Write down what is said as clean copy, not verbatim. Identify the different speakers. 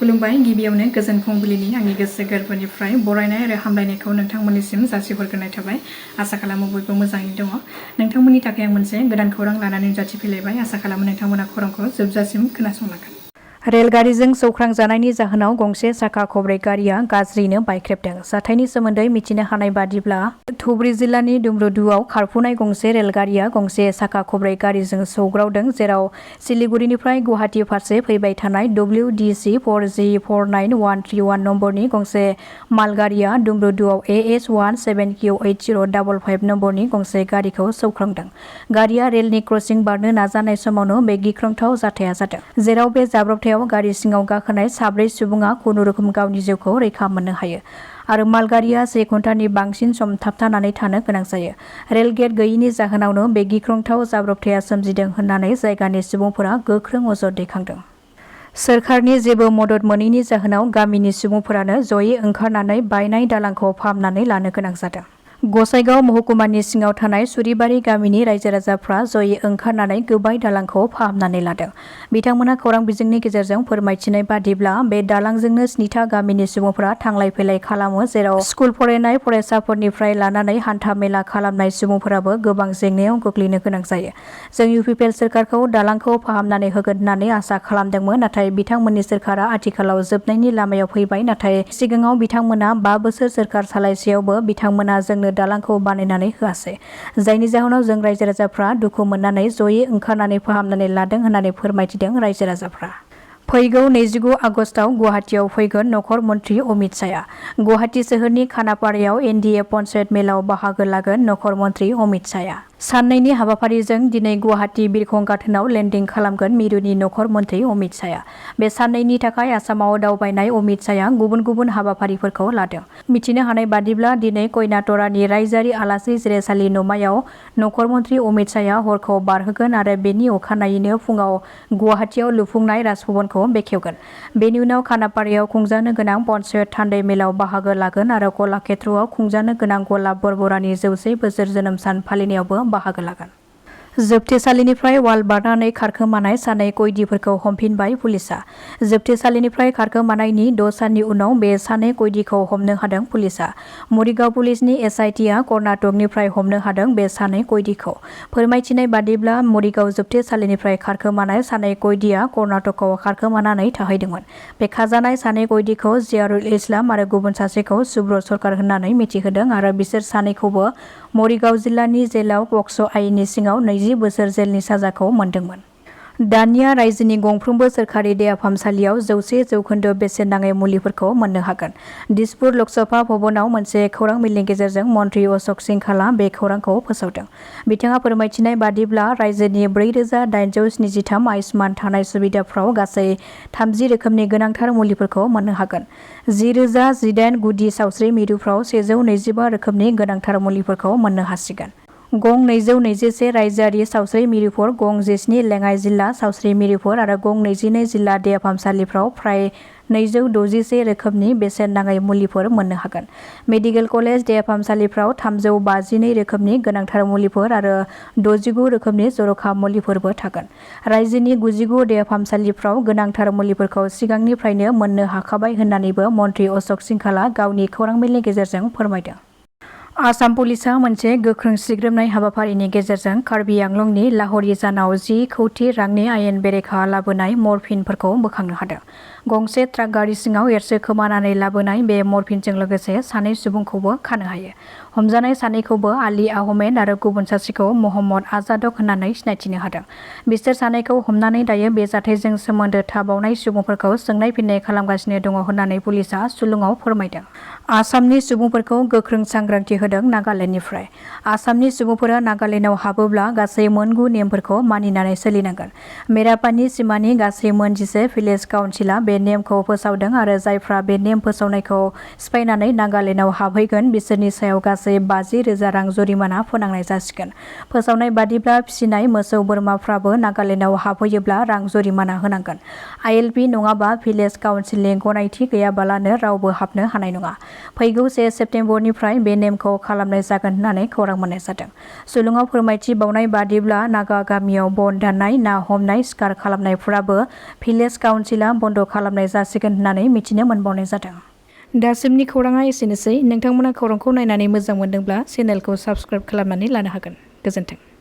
Speaker 1: खुलुमबाय गिबियावनो गोजोन फुंबिलिनि आंनि गोसो गोरबोनिफ्राय बरायनाय आरो हामलायनायखौ नोंथांमोननिसिम जासिहरग्रोनाय थाबाय। आसा खालामो बयबो मोजाङै दङ। नोंथांमोननि थाखाय आं मोनसे गोदान खौरां लानानै नुजाथिफैलायबाय। आसा खालामो नोंथांमोना खौरांखौ जोबजासिम खोनासंलांगोन। रेलगारिजों सौख्रांजानायनि जाहोनाव गंसे साखा खब्रै गारिया गाज्रियैनो बायख्रेबदों। जाथायनि सोमोन्दै मिथिनो हानाय बादिब्ला धुब्रि जिल्लानि दुमरुदुआव खारफुनाय गंसे रेलगारिया गंसे साखा खब्रै गारिजों सौग्रावदों, जेराव सिलिगुरिनिफ्राय गुवाहाटी फारसे फैबाय थानाय WDC 4G4913 नम्बरनि गंसे मालगारिया दुमरुदुआव AS 17Q8055 नम्बरनि गंसे गारिखौ सौख्रांदों। गारिया रेलनि क्रसिं बारनो नाजानाय समावनो बे गिख्रंथाव जाथाया जादों, जेराव बे जाब्रबथायाव गारि सिङाव गाखोनाय 4 सुबुङा खुनुरुखुम गावनि जिउखौ रैखा मोननो हायो आरो मालगारिया 1 घन्टानि बांसिन सम थाबथानानै थानो गोनां जायो। रेल गेट गैयैनि जाहोनावनो बे गिख्रंथाव जाब्रबथाया सोमजिदों होननानै जायगानि सुबुंफोरा गोख्रों अजद दैखांदों। सोरखारनि जेबो मदद मोनैनि जाहोनाव गामिनि सुबुंफोरानो जयै ओंखारनानै बायनाय दालांखौ फाहामनानै लानो गोनां जादों। गसाइगाव महकुमानि सिङाव थानाय सुरिबारि गामिनि रायजो राजाफ्रा जयै ओंखारनानै गोबाय दालांखौ फाहामनानै लादों। बिथांमोना खौरां बिजोंनि गेजेरजों फोरमायथिनाय बादिब्ला बे दालांजोंनो 7था गामिनि सुबुंफोरा थांलाय फैलाय खालामो, जेराव स्कुल फरायनाय फरायसाफोरनिफ्राय लानानै हान्था मेला खालामनाय सुबुंफोराबो गोबां जेंनायाव गोग्लैनो गोनां जायो। जों UPPL सोरखारखौ दालांखौ फाहामनानै होगोन होननानै आसा खालामदोंमोन, नाथाय बिथांमोननि सोरखारा आथिखालाव जोबनायनि लामायाव फैबाय। नाथाय सिगाङाव बिथांमोना 5 बोसोर सोरखार सालायसेयावबो बिथांमोना जोंनो दालांखौ बानायनानै होआसै, जायनि जाहोनाव जों रायजो राजाफ्रा दुखु मोननानै जयै ओंखारनानै फाहामनानै लादों होननानै फोरमायथिदों रायजो राजाफ्रा। फैगौ 29 आगस्टआव गुवाहाटीयाव फैगोन नखर मन्त्रि अमित शाहआ। गुवाहाटी सोहोरनि खानापारायाव NDA पन्चायत मेलाव बाहागो लागोन नखर मन्त्रि अमित शाहआ। साननैनि हाबाफारिजों दिनै गुवाहाटी बिरखं गाथोनाव लेन्डिं खालामगोन मिरुनि नखर मन्त्रि अमित शाहआ। बे साननैनि थाखाय आसामाव दावबायनाय अमित शाहआ गुबुन गुबुन हाबाफारिफोरखौ लादों। मिथिनो हानाय बादिब्ला दिनै कयनाटरानि रायजोआरि आलासि जिरायसालि नमायाव नखर मन्त्रि अमित शाहआ हरखौ बारहोगोन आरो बेनि अखानायैनो फुङाव गुवाहाटीयाव लुफुंनाय राजभवनखौ बेखेवगोन। बेनि उनाव खानापारायाव खुंजानो गोनां पन्चायत थान्दै मेलाव बाहागो लागोन आरो कलाक्षेत्रआव खुंजानो गोनां गलाब बरबरानि 100 बोसोर जोनोम सान फालिनायावबो बाहागो लागोन। जोबथेसालिनिफ्राय वाल बारनानै खारखोमानाय 2 कयदिफोरखौ हमफिनबाय पुलिसआ। जोबथेसालिनिफ्राय खारखोमानायनि 6 साननि उनाव बे 2 कयदिखौ हमनो हादों पुलिसआ। मरिगाव पुलिसनि SITआ कर्नाटकनिफ्राय हमनो हादों बे 2 कयदिखौ। फोरमायथिनाय बादिब्ला मरिगाव जोबथेसालिनिफ्राय खारखोमानाय 2 कयदिया कर्नाटकआव खारखोमानानै थाहैदोंमोन। बे खाजानाय 2 कयदिखौ जियारुल इस्लाम आरो गुबुन सासेखौ सुब्रत सरकार होननानै मिथिहोदों आरो बिसोर 2खौबो मरिगाव जिल्लानि जेलाव पक्स' आयेननि सिङाव 20 बोसोर जेलनि साजाखौ मोनदोंमोन। दानिया रायजोनि गंफ्रोमबो सोरखारि देहा फाहामसालियाव 100% बेसेन नाङै मुलिफोरखौ मोननो हागोन। दिसपुर लकसभा भवनाव मोनसे खौरां मेलनि गेजेरजों मन्त्रि अशोक सिंखालआ बे खौरांखौ फोसावदों। बिथाङा फोरमायथिनाय बादिब्ला रायजोनि 4873 आयुष्मान थानाय सुबिदाफ्राव गासै 30 रोखोमनि गोनांथार मुलिफोरखौ मोननो हागोन। 10,018 गुदि सावस्रि मिरुफ्राव 125 रोखोमनि गोनांथार मुलिफोरखौ मोननो हासिगोन। गं 221 रायजोआरि सावस्रि मिरुफोर, गं 17 लेङाइ जिल्ला सावस्रि मिरुफोर आरो गं 22 जिल्ला देहा फाहामसालिफ्राव फ्राय 261 रोखोमनि बेसेन नाङै मुलिफोर मोननो हागोन। मेडिकेल कलेज देहा फाहामसालिफ्राव 352 रोखोमनि गोनांथार मुलिफोर आरो 69 रोखोमनि जर'खा मुलिफोरबो थागोन। रायजोनि 99 देहा फाहामसालिफ्राव गोनांथार मुलिफोरखौ सिगांनिफ्रायनो मोननो हाखाबाय होननानैबो मन्त्रि अशोक सिंखालआ गावनि खौरां मेलनि गेजेरजों फोरमायदों। आसाम पुलिसआ मोनसे गोख्रों सिग्रोमनाय हाबाफारिनि गेजेरजों कार्बि आंलंनि लाहरिजानाव 10 कौटि रांनि आयेन बेरेखा लाबोनाय मरफिनफोरखौ बोखांनो हादों। गंसे ट्राक गारि सिङाव एरसोखोमानानै लाबोनाय बे मरफिनजों लोगोसे 2 सुबुंखौबो खानो हायो। हमजानाय 2खौबो आली आहमेद आरो गुबुन सासेखौ महम्मद आजादक होननानै सिनायथिनो हादों। बिसोर 2खौ हमनानै दायो बे जाथायजों सोमोन्दो थाबावनाय सुबुंफोरखौ सोंनाय फिन्नाय खालामगासिनो दङ होननानै पुलिसआ सुलुङाव फोरमायदों। आसामनि सुबुंफोरखौ गोख्रों सांग्रांथि होदों नागालेण्डनिफ्राय। आसामनि सुबुंफोरा नागालेण्डआव हाबोब्ला गासै मोन9 नेमफोरखौ मानिनानै सोलिनांगोन। मेरापानि सिमानि गासै मोन 11 भिलेज काउन्सिलआ बे नेमखौ फोसावदों आरो जायफ्रा बे नेम फोसावनायखौ सिफायनानै नागालेण्डआव हाबहैगोन बिसोरनि सायाव गासै 50,000 रां जुरिमाना फोनांनाय जासिगोन। फोसावनाय बादिब्ला फिसिनाय मोसौ बोरमाफ्राबो नागालेण्डआव हाबहैयोब्ला रां जुरिमाना होनांगोन। ILP नङाबा भिलेज काउन्सिलनि गनायथि गैयाबालानो रावबो हाबनो हानाय नङा। फैगौ 1 सेप्तेम्बरनिफ्राय बे नेमखौ खालामनाय जागोन होननानै खौरां मोननाय जादों। सुलुङाव फोरमायथि बावनाय बादिब्ला नागा गामियाव बन दाननाय, ना हमनाय, सिखार खालामनायफोराबो भिलेज काउन्सिला बन्द खालामनाय जासिगोन होननानै मिथिनो मोनबावनाय जादों। दासिमनि खौराङा एसेनोसै। नोंथांमोना खौरांखौ नायनानै मोजां मोनदोंब्ला चेनेलखौ साबस्क्राइब खालामनानै लानो हागोन। गोजोन्थों।